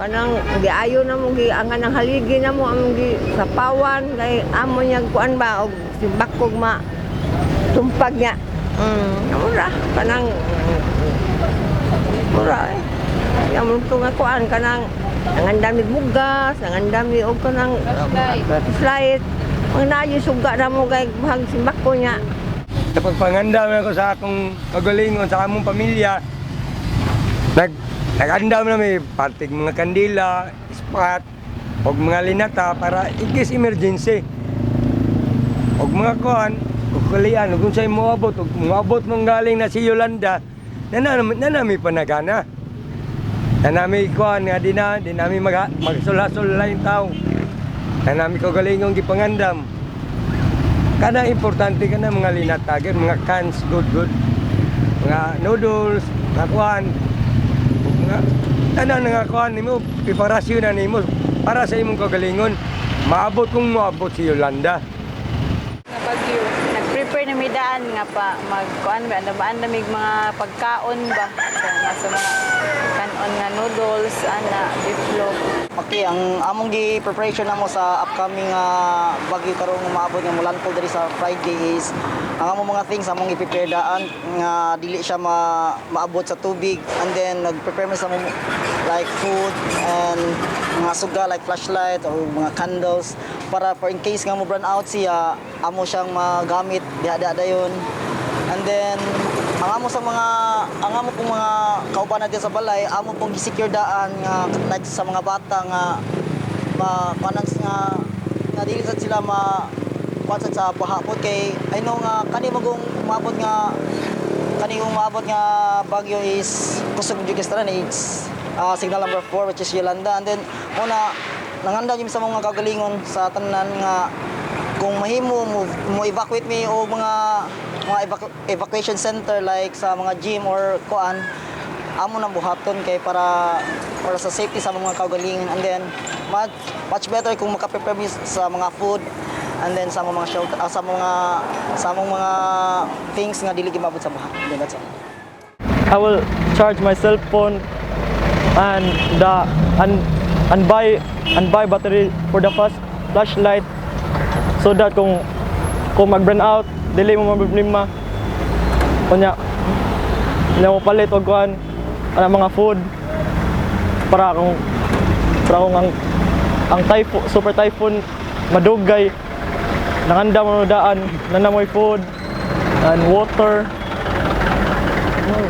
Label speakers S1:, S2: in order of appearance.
S1: Kanang giayo na mo giangan ang haligi na mo ang gi sapawan kay amo niya kuan ba og simbakog ma tumpag niya. Mura kanang mura eh. Yang to nga kuan kanang nangandam mi bugas, nangandam mi og kanang flashlight. Mga naayo suga na mo kay bahag simbako niya.
S2: Sa pagpangandam ako sa akong kagalingon, sa among pamilya, nag-andam na may patig mga kandila, spot, og mga linata para in case emergency. Og mga kuan, og kulian, og kung sa'y moabot, og moabot mong galing na si Yolanda, na nami panagana. Na nami kuan nga di nami magsulasol yung tao. Na nami kagalingon gipangandam. Kana importante kana mga linatagin, mga cans, good good. Mga noodles, mga kuan. Mga tanan nga kuan nimo, preparasyon na nimo para sa imong kagalingon. Maabot kung moabot si Yolanda.
S3: Nga bagyo.
S4: Nag-prepare na mi daan nga pa magkuan ba andam andamig mga pagkaon ba sa nasa mga kanon nga noodles ana beefloaf.
S5: Okay, ang among gi preparation namo sa upcoming bagyo karong umaabot nga molandfall diri sa Friday is ang among mga things among i-prepare daan nga dili siya maabot sa tubig, and then nag-prepare mi sa among like food and mga suga like flashlight or mga candles para for in case nga mo brown out siya, amo siyang magamit diha diha dayon. And then ang amo pong mga kauban natin sa balay, amo pong gi-secure daan nga like sa mga bata nga ma kanang nga nga dili sad sila ma kuan sad sa baha po kay I know nga kani umaabot nga bagyo is kusog jud kay it's signal number 4, which is Yolanda. And then muna nanganda jud sa mga kagalingon sa tanan nga kung mahimo mo evacuate mi o mga evacuation center like sa mga gym or kuan, amo nang buhaton kay para sa safety sa mga kaugalingon. And then much, much better kung maka-prepare mi sa mga food and then sa mga shelter, sa mga things nga dili gimabot sa baha. Then that's all.
S6: I will charge my cell phone and the and buy battery for the fast flashlight so that kung mag burn out, dili mo maproblema. Unya unya mo palit og kuan ana mga food para kung ang typhoon, super typhoon madugay, nanganda mo daan na mo'y food and water. Oh.